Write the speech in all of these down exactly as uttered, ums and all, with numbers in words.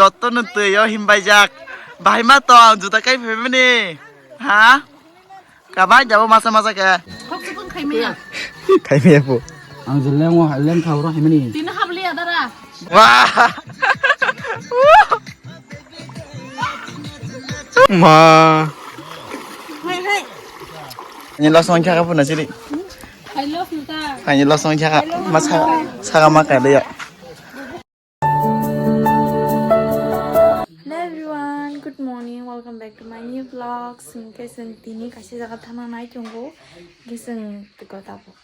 Jotono twi o himbaijak. Bahai ma tong juta kai phaimani. Ha? Kabai jabo masa masa khe. Kok sepung khai maya. Khai maya po. Ang je leng o, leng kha oro hai mani. Tini hap liya dara. Wah. Ma. Hai hai. Ni los song kha ka puna siri. I love you ta. Ani los song kha ka. Masa saka ma ka de ya. Hello everyone, good morning, welcome back to my new vlog. Sing ke sing tini kaisa jaga thana nai chungo. Ke sing tiko tabo.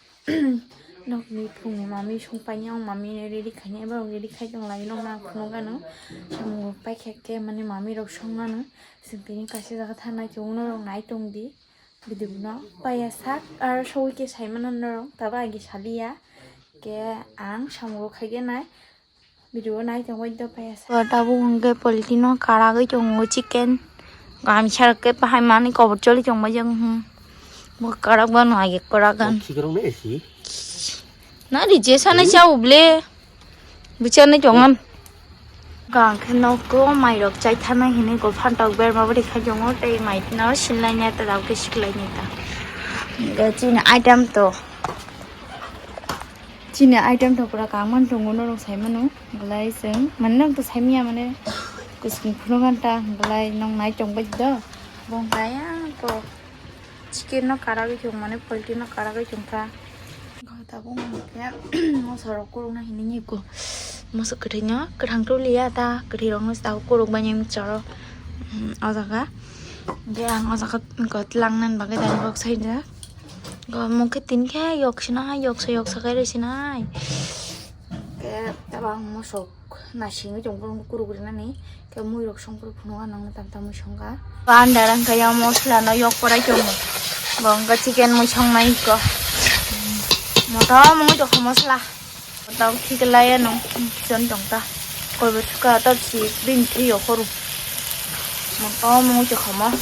Nok ni phung ni mami song pai ni ong mami ne ready khai ni eba ready khai tong lai nok na phung gano. Samung pai khe ke mane mami rok song gano. Sing tini kaisa jaga thana nai chungo no rok nai tong di. Video no paya sak ar soi ke sai mano no rok tabo agi saliya. Ke ang samung khai ke nai. Video nai tongwi do paya sa. Tabuk hwnkhe polythene o karagwi tongo chicken. Gamsa rok khe bahai manwi kobor choli tongma jang hmm. Bo karak ba nai karak gan. Khikrok na esi. Na ri je sana cha uble. Bucha nai tongan. Gang khe nok ko mai rok chai thana hini ko phantok ber ma bari khai tongo tei mai no sinlai ne ta dau ke siklai ne ta. Ga chini item to. Chini item to pura kangman tongo norok sai mano. Belai chwng, mane, norok to sai manya, mane, kusung phunuk ganta, belai nong nai chong bai do. Bo hwnkha ya ko chicken no karagwi chong, mane, poultry no karagwi chong kha. Tabuk hwnkhe moso rok kurukna hini niko. Moso kwthwino kwthang tuliya ta, kwthwi rokno tabuk kuruk bai nini charo. O jaga. Hwnkhe ang o jaga ko tlangnani bagwi dai box sai jak. Go mungkhe tin khe yok sinai, yoksa yoksa khe rw sinai. Khe tabang mosok nasingwi tong bono kuruk rinani. Khe mui rok songkru phunuk anw tam tam mui songkha. Panda rang kaya mosla no yok korai tongo. Bo wngkha chicken mui songnai ko. Motom wngwi tongkha mosla. Tau khiklai anw chon tongta. Koibo thuka topsi bini thwi okhoro. Motom wngwi tongkha mo.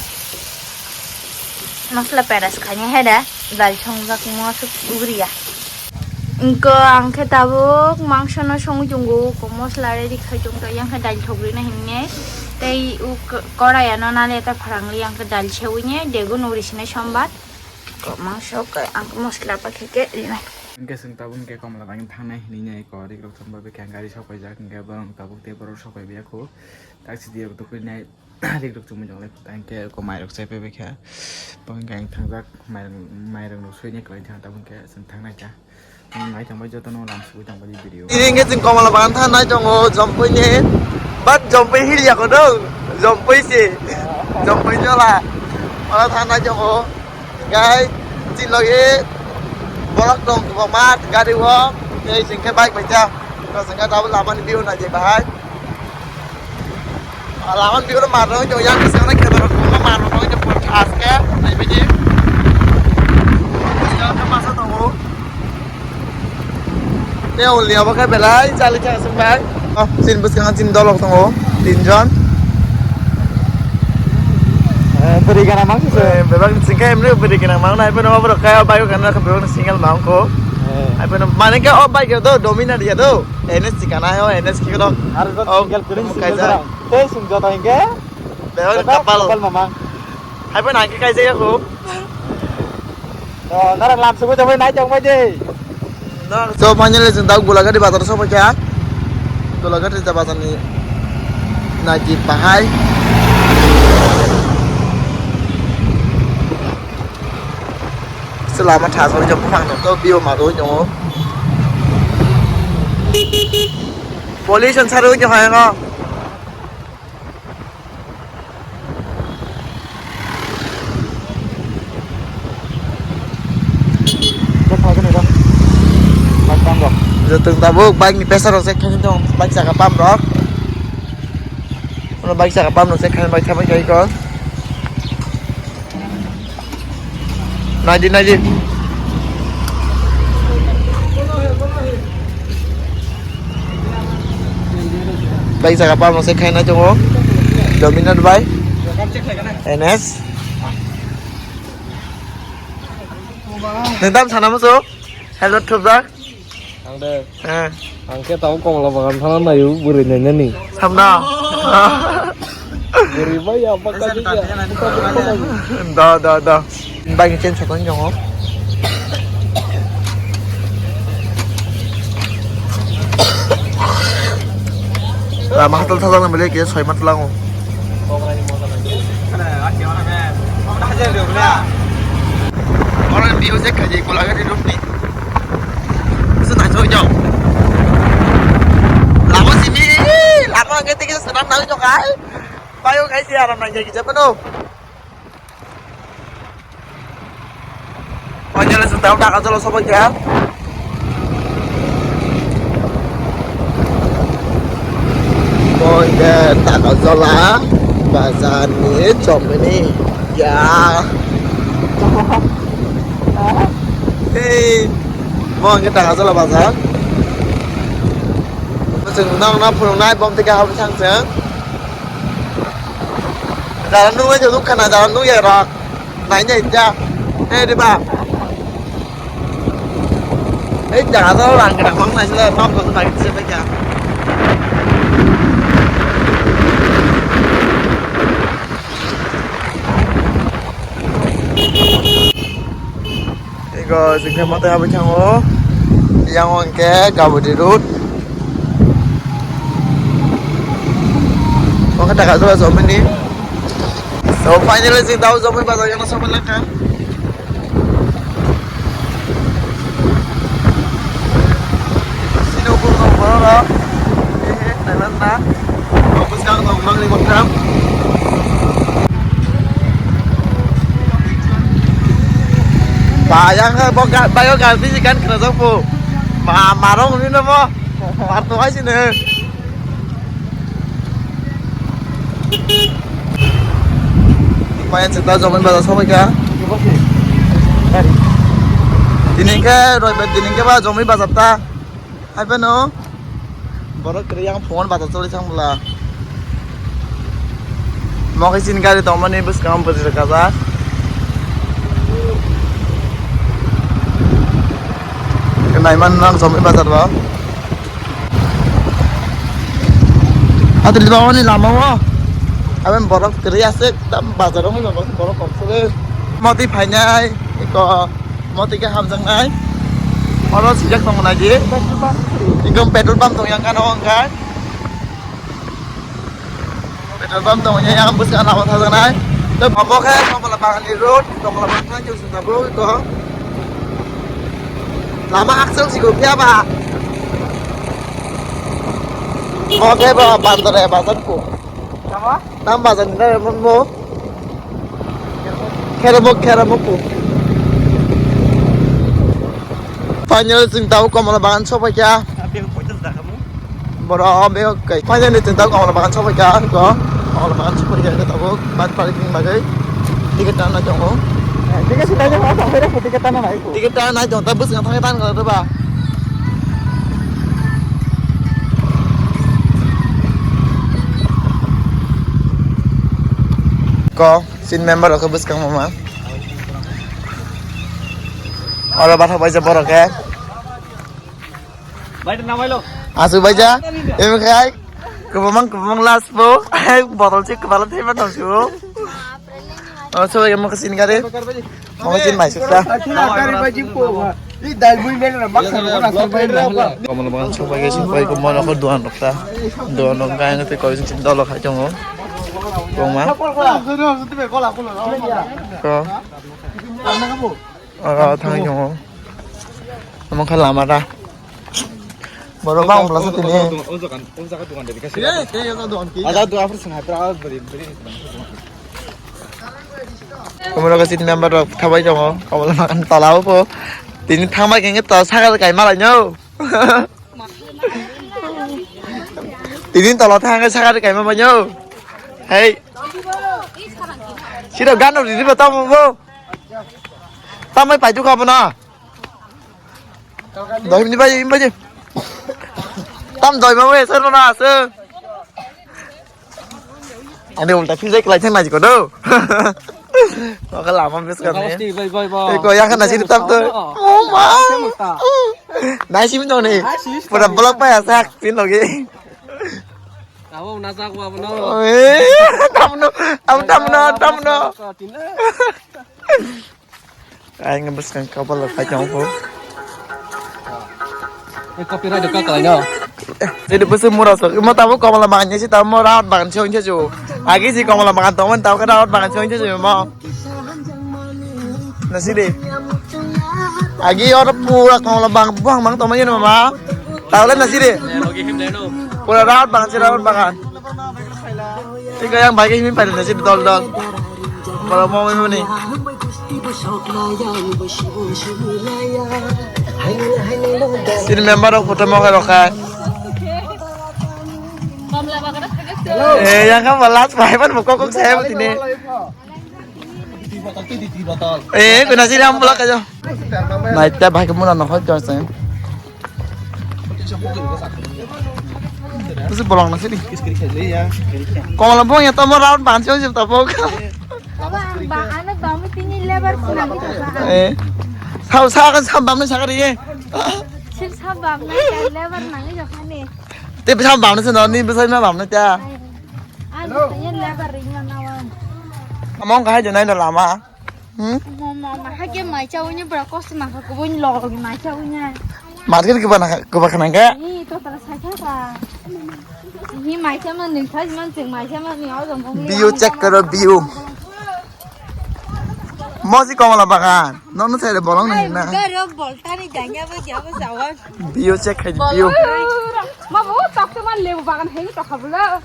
Masla peras khani heda dal songjak mo aswk ugriya. Ingko ang khe tabuk mangso no songwi tongo, ko mosla ready khai tongkha, yang khe dal thok rina hinne. Tei u korai ano nale ta pharang li ang khe dal sewi ne degu nuri sine sombar. Ko mangso khe ang mosla pa khe khe rinai. Hingke chwng tabuk hingke Komla bagwi thangnai hinwi nai ko rik rok thangba bikhe ang gari sok paijak hingke borok tabuk tei borok sok pai biya kho taksi diya bo tubui nai rik rok chumui jok lai kho tangke ko mai rok chai pai bikha bo hingke ang thangjak mai rok mai rok no sui ni kwlai thang tabuk hingke chwng thangnai ta nai thangbai joto no lam sugui thangbai video. Ini hingke chwng Komla bagan thangnai tongo jompui ni but jompui hiliya kho dong jompui se jompui jola oro thangnai tongo. Hingke chini logi borok tong kwbangma gari o tei chwng khe bike bai ta. Chwng khe tabuk lama ni view naidi bahai. Lama ni view no mar rok yang kisa na khe borok kwbangma mar rok no thas khe naibaidi. Masa tongo. Tei ol ni obo khe belai chali khe aswk bai. Oh, chini bwskango chini dolok tongo, tin jon. Eh, bwrwi gana mang se. Eh, bebak ni singkhe emni bwrwi gana mang nai, beno borok kaya bike gana khe bebak ni single mang ko. Eh. Ai beno mane khe o bike do Dominar ya do. N S chikana yo, N S khe do. Ar do single kwrwi single kaisa. Tei sung joto hingke. Bebak ni kapal. Kapal mamang. Hai beno hingke kaisa ya ko. Oh, norok lam sugui tongbai nai tongbai de. So, finally, chwng tabuk Gulagati bazar o sokphaikha. Gulagati da bazar ni naidi bahai. Se lama thasoi jok buphang tok tok view ma roi tongo. Pollution sarwi tongkha yango. Joto tabuk bike ni pressure rok check khaini tong, bike chaka pump rok. Uno bike chaka pump rok check khaini bike thabai khai ko. Naidi, naidi. Bai jaga pharmacy khaina tongo. Dominar bai. N S. Nang tam sana muso? Helmet thupjak. Deh. Eh. Ang khe tamo Komla Bagan thana nayo, bwrwi nainani. Samna. Bwrwi bai ya, baka bai ya. Da, da, da. Bai khe change sakon jongo. Lama hatal thajak na bele ke soi mat lango. Oro view check khaji Golaghat road ni. Bisa naisok jok. Lama sini, lama nge tiki senam nang jok ai. Bayo kai si aram nang jok japa no. Oinjala se tau taka jolo sobo kya. Oinjala taka jola bazar ni chomini ya. Hey, mo nge taka jola bazar. Chwng nang na phunuknai bom tike habwi thang chwng. Jara nungwi chwng nukha na, jara nungya rok. Nainai ja. Hey, diba? Hey, jaga to rang kena bang nai sila, tam to nai sila kya. Ego, jingkhe mate abui thango. Yang hwnkhe Gabodi Road. Oke, taka jora jomini. So, finally, jing tau jomini bazar yang sama langka. Sini ukur no, boro, boro. Eh, eh, Thailand na. Bagus kan, bang, bang, lima gram. Bayang, eh, bok, ga-, bayo, gal, bisi kan, kena jok, bu. Ma, marong, ini, bo. Parto, aja, nih. Main cerita zaman bahasa sama kah? Tini ke, roibet tini ke, ba, jomini bazar ta. Hai, pano. Borok kwrwi yang phone bata choli thang bwla. Mo khe chini gari tongmani bwskango bwswk kajak. Naiman nang chomwi bazar o. Atwlwi bangmani lama o. Aboni borok kwrwi aswk tam bazar o wngwi borok kok sogwi. Motwi phainai eko. Motwi khe hamjaknai. Oro sijak tongo naidi. Petrol pump. Ekdom petrol pump tong yang kano hwnkhai. Petrol pump tong yang bwskango lama thajaknai. Tei obo khe Komla Bagan ni road, Komla Bagan thang khe swngjak bro eko. Lama hakchal si kok phiya ba. Oke ba bandar ya bazar ko. Lama? Tam bazar ni na mo. Kheramo, kheramo ku. Finally, chwng tabuk Komla Bagan sopaikha. Borok o bego kai. Finally, chwng tabuk Komla Bagan sopaikha. Ko Komla Bagan sopaikha tabuk. Bad parking bagwi. Ticket tanna tongo. Ticket tanna tongo. Ticket tanna tongo. Tabuk bwskango thangwi tan kha ba. Ko. Chini member rok khe bwskang mama. Oro bathak baija borok khe. Aswk baija. Emo khai. Kwbangma kwbangma last bo. Botol se kwbala thaiba tong su. O sobai mo khe chini gari. Mo khe chini mai sukha. Komla Bagan sobai khe sobai ko mo nokho duan rok ta. Duan rok khe ang tei koi chini dolo khai tongo. Kwbangma. Ko. Oro thangwi tongo. Omo khe lama da. Borok bang bwlasa tini. Omo rok seat member rok thabai tongo. Komla Bagan tola o po. Tini thangbai khe to sakha kai malai no. Tini tola thang sakha kai ma banyo. Hey. Sida gano riri ba tamo bo. Tamai pai tu ka bona. Doi ni bai, bai. Tam doi ma bai sir na sir. Ani ulta phil jai klai thang na jiko do. Oka lama bes ka ne. Bai, bai, bai. Eko yang kana sini tam to. Oh ma. Nai simi tong ni. Nai simi tong ni. Pura block pa ya sak tin logi. Abo na sak wa bono. Eh, tamno, abo tamno, tamno. Ai nge bwskang kabalo khai tong ko. Eh, copyright ka kalai no. Jadi bwswk mura sok. Imo tabo komola bagan ni si tamo rat bagan si ongse ju. Agi si komola bagan tong tabo ka rat bagan si ongse ju mo. Nasidi. Agi oro pura komola bagan buang bang tong ma yeno ma. Tabo le nasidi. Pura rat bagan si rat bagan. Tiga yang bagi ini pada nasi dol dol. Kalau mau ini. Sini member rok photo mau kalau kan. Eh, yang kan balas, bahai pan mukok kok saya buat ini. Eh, kena sini amplop aja. Naita bhai kamu nang hoi jose. Terus bolong nasi ni. Kolam bong ya tomo round bansi ojib tapok. Baba, ang ba, ano ba, mo tini lebar sinani jasa. Eh. Sao sa kan sa bamne sakari ye. Sil sa bamne lebar nani jasa ni. Te sa bamne sa ni bisa na bamne ta. Ano tanya lebar ring na nawan. Among kahai janai da lama. Hmm? Mama, mama, hake mai chawini bra kosi mangkha kubun log mai chawini. Market ke bana ke bakana ke? Ni to tara sai kha ka. Ni mai chama ni sai man ching mai chama ni au jong. View check karo, view. Mosi komola bagan. Nono sai bolong ni na. Garo bolta ni janya bo jabo sawan. View check khai view. Ma bo tak to man lebu bagan hei to khabula.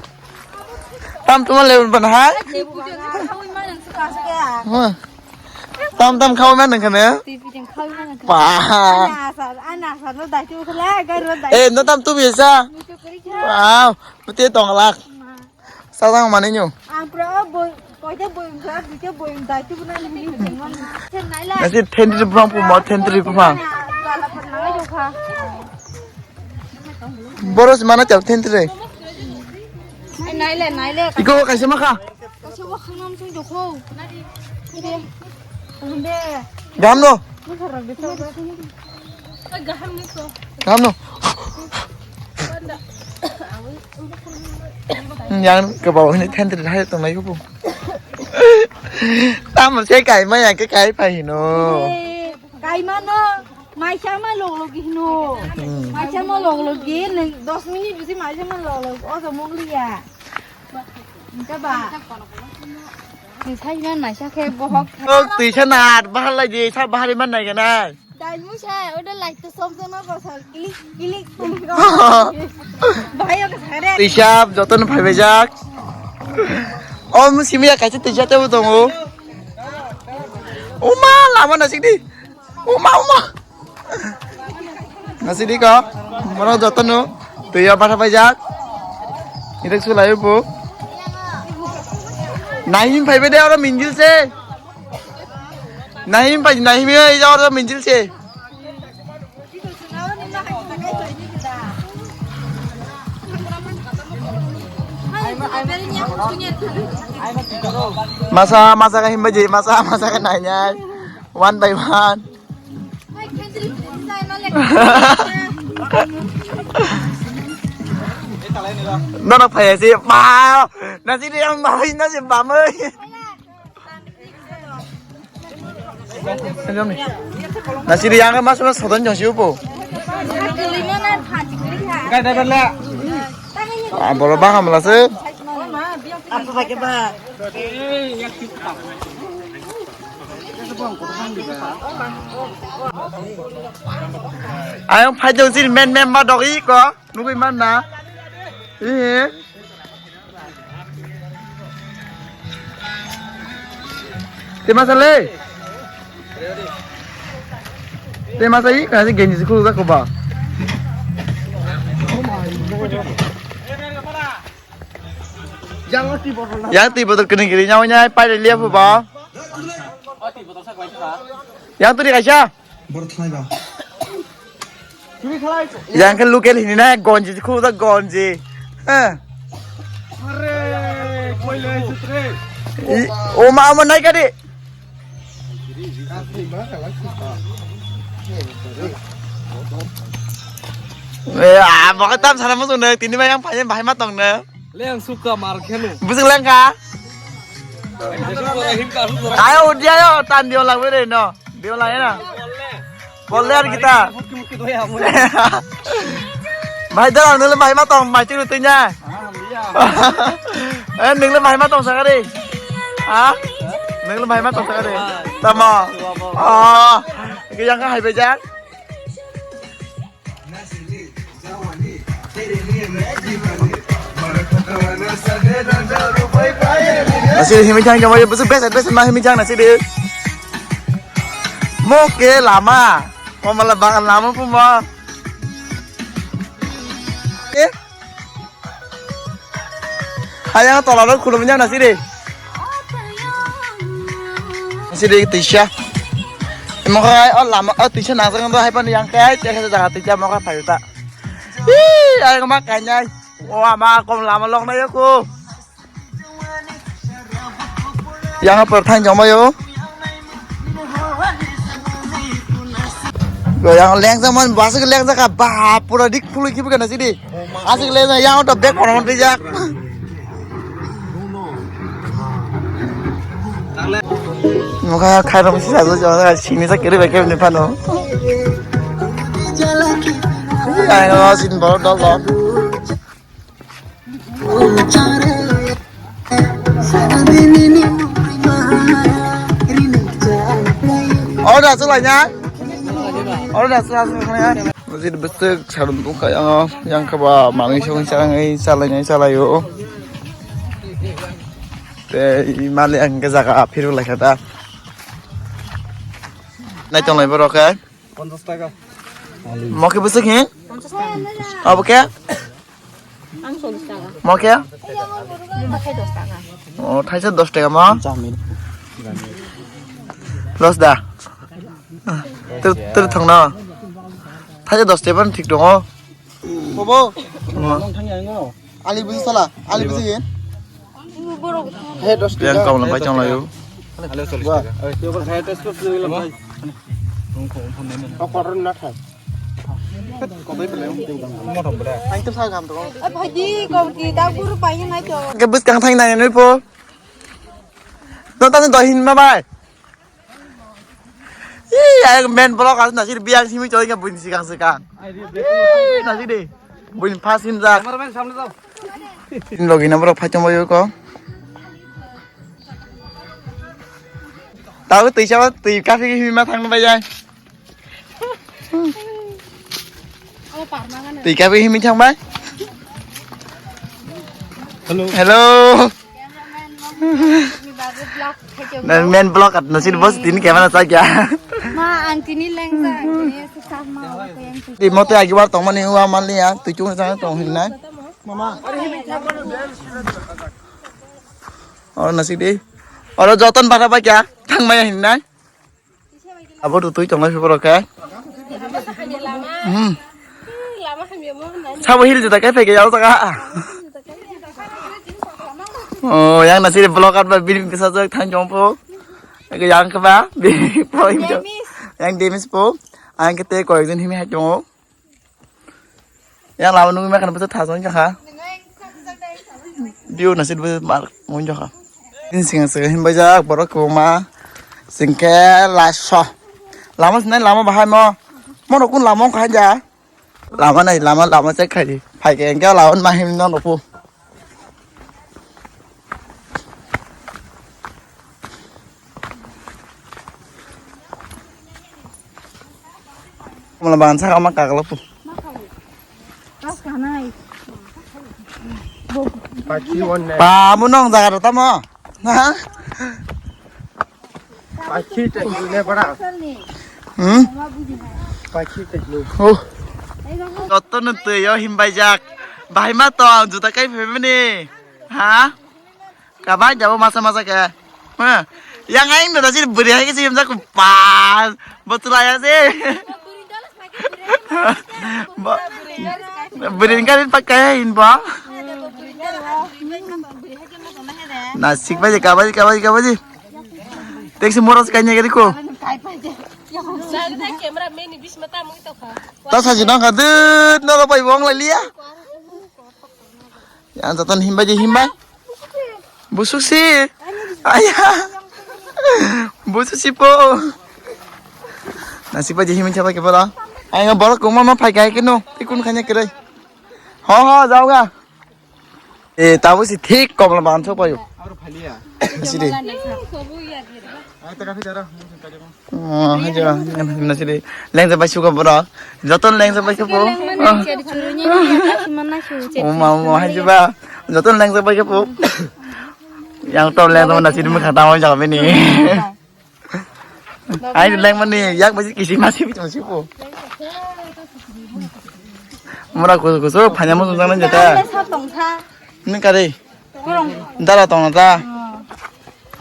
Tam tuma level ban ha? Twi puja ni khawi ma nang suka suka. Hmm. Tam tam khawi ma nang khana? Twi puja ni khawi ma nang khana. Pa. Ana asar, ana asar no dai tu khala, gar ro dai. Eh, no tam tu bisa. Wow, mete tong lak. Sa sang mani nyu. Ang pro boy, koi te boy ka, dite boy dai tu na ni ni. Nasi thendri buphang pu mo thendri buphang. Bala pernah aja kha. Boros mana chau thendri. Naile, naile. Iko kaisa ma kha? Kaisa wa khanam sung jokho. Ide. Ide. Gam no. Gam no. Yang kebawah ini thendri hai tong lai ko. Tamo se kai ma yang ke kai pa hino. Kai ma no. Maisa ma log log hino. Hmm. Maisa ma log log ge neng dos minute bisi maisa ma log log. O to mongli ya. Enggak ba. Ni sai man maisa ke bohok. Oh, tuisa na bahar lagi, sa bahar man nai ganai. Dai musa, udah like to som som na pasal klik klik klik. Bahaya ke sare. Tuisa joton phai bejak. Om simiya kaisa tuisa te tongo. Uma lama nasik di. Uma uma. Nasidi ko, moro jotono, tuya patha paijak. Idak sulai bu. Nahim phaibe de oro minjil se. Nahim phai, nahim ei oro minjil se. Masa, masa ka himba je, masa, masa ka nanya. One by one. Nono phaya si, wow! Nasi di yang bamai, nasi bamai. Nasi di yang mas mas sodan jong siu po. Kai dapat la. Ah, bolo bang hamla se. Ayang phai jong sini men men ma dogi ko. Nugui man na. Ih. Te masa le. Te masa i kasi genji si khulu ko ba. Yang twi botol kini kiri nyawa nyai pai le liya phu ba. Yang twi kaisa. Bor thlai ba. Yang ke local hini na gonji khulu da gonji. Eh. Are, koi le sutre. O ma ma nai ka de. Kasi ba kala si ba. Eh, ah, bo tam sana musu ne, tini mai yang phai, phai ma tong ne. Leng suka mar kheno. Busuk leng kha. Ayo, udia yo, tan dio lang bere no. Dio lang ya na. Bolle ar kita. Bhai, dara, nule bhai ma tong, mai chiru tunya. Eh, nule bhai ma tong sakari. Ha? Nule bhai ma tong sakari. Tamo. Oh, iki yang hai bejak. Nasi himi jang jang, besi besi ma himi jang nasi de. Mo ke lama, mo mala bagan lama pun mo. Eh? Ayang tola lo khulum jang nasi de. Nasi de tisa. Mo kai o lama o tisa nang sang do hai pan yang kai te jaga tisa mo kai payu ta. Ih, ayang ma kai nai. O ama kom lama lok na yo ko. Yang apa thang jong yo. Yang leng jaman bas leng jaka ba pura dik pului kibu kana sidi. Asik le yang to bek kono bijak. Mukha khairok si sajo jo sini sa kiri beke ni phano. Ai no sin bor dol dol. Order chalaina. Order chalaina. Mujid besek sarun tungkha yang yang kaba mangi song chang ai chalaina chalaio. Te mali ang ke jaga phiru lai khata. Nai tong lai borok ke. Ponchas taka. Mo ke besek hin? Ponchas taka. Abo ke? Ang chollish taka. Mo ke? Ang pakai dos taka. Oh, thaisa dos taka mo? Los da. Ter ter thang na. Thaisa dos taka ban thik dong. Bobo. Nong thang yang no. Ali buji sala, ali buji gin. He dos yang taka. Kau lampai chang layu. Wah. He dos taka. Kotor na thai. Ang to sa gam to. Bhai di kau ki dak buru pai nai to. Ke bus kang thang nai nui po. No tang dohin ma bai. Ih, ay men block as nasir biang simi choi ka buin sikang sikang. Ih, nasir de. Buin pasin jak. Cameraman samne jao. Tin logi na borok phai tongbaio ko. Tao twi chaba twi kaphik hima thang bai jai. Twi kaphik himi thang bai. Hello. Hello. Nang main block at nasir bos tin camera sa kya? Ma ang tini leng sa, tini susah ma, aku yang susah. Di mote agi war tong mani wa mali ya, tu chung sa tong hin na. Mama. Oro nasik di. Oro joton bara ba kya? Thang maya hin na. Abo tu tui tong lai borok khe. Hmm. Sabo hil juta kai phai khe yao taka. Oh, yang nasiri block at ba bini kisa jok thang jong po. Ege yang khe ba bini po yang demis po. Ang khe te koi jon himi hai tongo. Yang lama nungwi makan bwsa thajong kha. View nasit bwsa mar mung kha. Ini singa singa himbai jak borok kwbangma. Singke laso. Lama sinai lama bahai mo. Mono kun lama wngkha ja. Lama nai lama lama check khai di. Phai ke engke lama ma him no nopo. Mula bangan saka ma kakalo pu. Pa munong jaga tamo. Ha? Pakhi tei ne bara. Hmm? Pakhi tei ne. Oh. Joto no twi yo himbai jak. Bahai ma tong juta kai phaimani. Ha? Kabai jabo masa masa ke. Ha? Yang aing no dasi beri hai kisi himjak pa. Botula ya si. Beri kan pakai hin ba. Na sik baje kabai kabai kabai. Teksi moros kanya gari ko. Camera man ni bisma ta mui tokha. Ta saji nang kha dut noro bai bong lai liya. Yang jatan himbai je himbai. Busuk si. Aya. Busuk si po. Nasi bai je himbai chapa ke pala. Ayo borok koma ma phai kai keno. Tikun khanya kere. Ho ho jao ga. E, tabo si thik komla bagan thok payo. Aro phaliya. Sidi. Ai, ta kafi dara. Oh, hai jaba. Na sidi. Lengsa bai suka bora. Joton lengsa bai suka. Uma, uma, hai jaba. Joton lengsa bai suka. Yang to lengsa na sidi mukha tamo jaba ni. Ai leng mani yak basi kisi masi bichang sipo. Mura kusu kusu phanya mo sung jana jeta. Sa tong sa. Ni kare. Korong. Dara tong ta.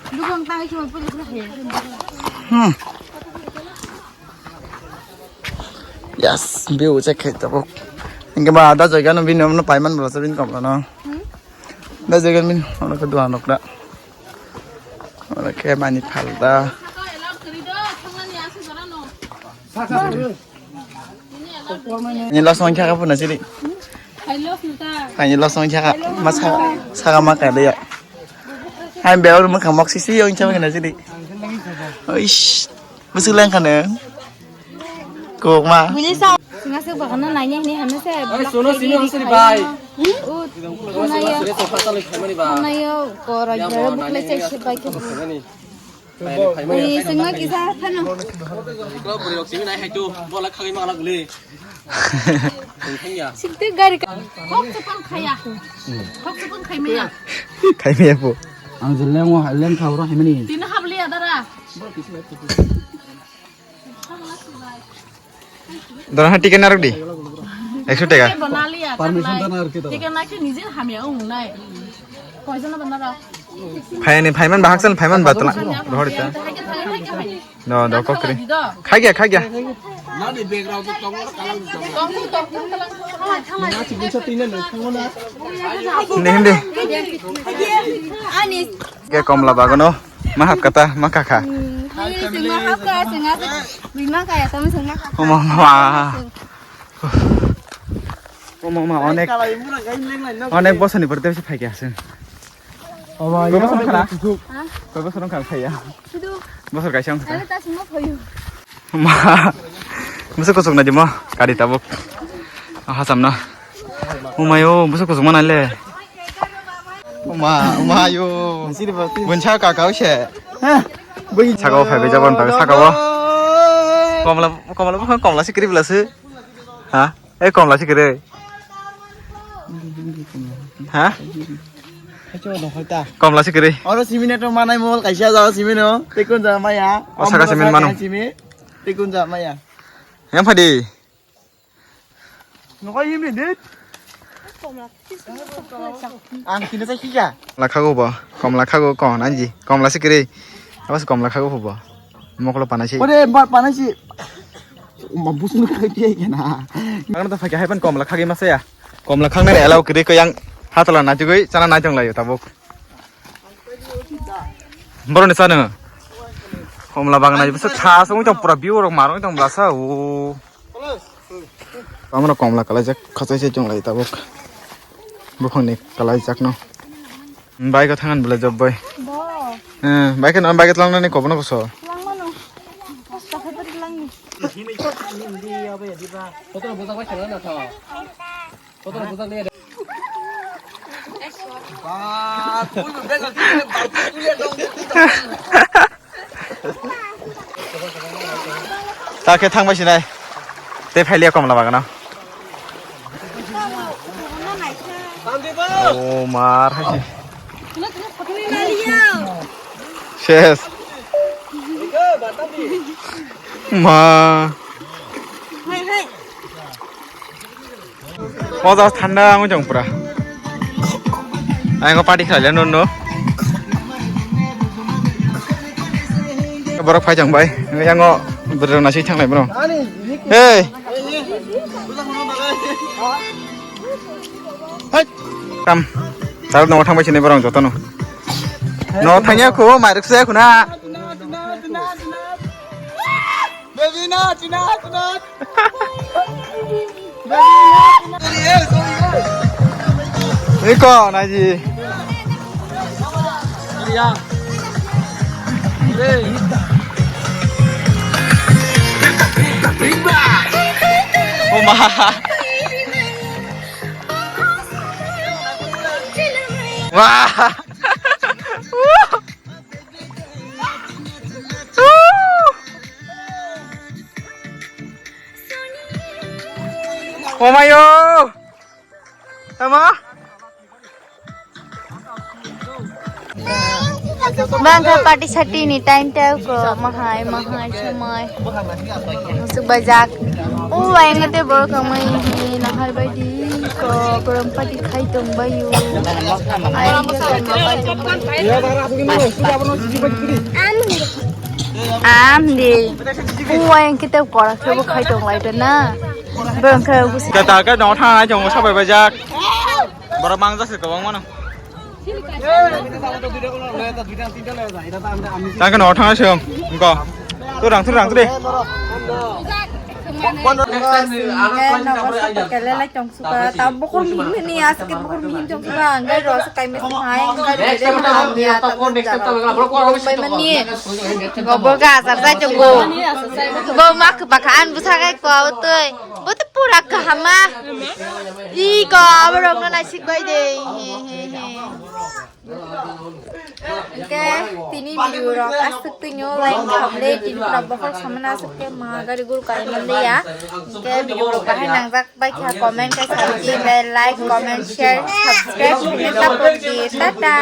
Dukong tang isi mo puli puli he. Hmm. Yes, view check khai tabuk. Inge ba da jaga no bin no paiman bla sabin kom no. Da jaga bin ono ko duan rok da. Oro khe mani phalda. Ni losong kha ka phuna siri. Ani losong kha ka ma sa, saka ma ka leya. Hai beor mukha mok sisi yong chama kana siri. Oish. Busuk leng khano. Kokma. Singa se bagano nanya ni hanu se. Ai, sono sini hanu sini bai. U, thanayo. Sini sofa tali khamani ba. Thanayo, koro jero bukle se se bai ke. Khamani. Ai, singa kisa thano. Ko buri rok simi nai hai tu, bola khagi mala guli. Thangya. Sikte gari ka. Khok sepang khaya. Khok sepang khaimaya. Khaimaya po. Ang jeleng wa leng khaura himani. Tina habli adara. Dora ha ticket narok di. Ekso taka. Permission ta narok di. Ticket nakhe nije hamya ong nai. Koijon na banara. Phaini phaiman bahak san phaiman batla. Rohor ta. No, no, kokri. Khagya, khagya. Nehende. Ani. Ke komla bagano. Mahap kata, makakha. Hmm, hai, sing mahap ka, sing asik. Bima kaya, tamo sing mahap. Oma, oma. Oma, oma, onek, onek bosoni pore tebsi phai kya sing. Oma, koi bosor khana? Ha? Koi bosor khana phai ya? Sudu. Bosor kaisa ang. Ada tas mo phoyu. Ma, musu kusuk na dimo, kari tabuk. Aha samna. Umayo, musu kusuk mana le. Uma, umayo. Buncha kakau se. Saka o phai bejabon phai saka o. Komla, komla, komla sikri blase. Ha? Eh, komla sikri. Ha? Komla sikri. Oro simine to manai mol kaisa jaga simino. Tekun jaga maya. O saka simin mano. Simi. Tekun jaga maya. Yang phadi. Nokoi yimni dit. Ang kini sa kika. Lakhago bo. Komla khago kon anji. Komla sikri. Awas komla khago bo. Mokolo panasi. Ore, ba, panasi. Ma, busu khai dia kena. Ang ta phai hai pan komla khagi masa ya. Komla khang nai elo kri ko yang hatala na jugui chana nai jong layo tabuk. Boroni chana. Komla bang nai busu kha song tong pura biu rok marong tong blasa o. Amra komla kalaijak khachai se jong lai tabuk. Bukhong ni kalaijak no. Bike o thangan bwlai job boy. Bo. Eh, bike no, bike tlang nani kobono koso. Tlang mano. Kosto khe bari tlang ni. Kotor bujak bai khana na tho. Kotor bujak ni. Ba, tui bag ni. Ta khe thang bai sinai. Tei phailiya komla bagano. O mar hai se. Ses. Ma. O jaga thanda wng tong pura. Ang party khlai le nono. Borok phai tong bai. Yang o bwrwi rok nasi thanglai bono. Hey. Hai. Kam. Tar no thang bai sini borok joto no. No thangya kho, mairuk se kho na. Iko naji. Oh ma. Wah. Omayo. Tama? Bangkha party sati ni time tau ko mahai mahai samai. Musuk bajak. O ayang te bor kamai hi nahar bai di ko gorom party khai tong bayu. Ayang te bor kamai tong bayu. Am di. O ayang kita korak ke bo khai tong lai na. Bangkha. Kata ka no thang ai jong sabai bajak. Borok mangjak se kwbangma no. Tang khe no thang se wng ko. Tu rang tu rang tu de. Nogo sukha ta bokhor mihim ni aske bokhor mihim jong kha ang gai ro se kai mes mai ang gai ro se mai ya ta jaga. Bai mani. Go bo ga sar sai jong go. Go mak ba khan bu sa gai ko tui. Bo to pura kahama. Iko aborok no naisik bai de. He, he, he. Hingke tini video rok aswk twi no like khamle tini pura bokhok samana aswk ke ma gari guru kai mande ya. Hingke video rok bahai nangjak bai kha comment kai sabi di bai like comment share subscribe khe support di tata.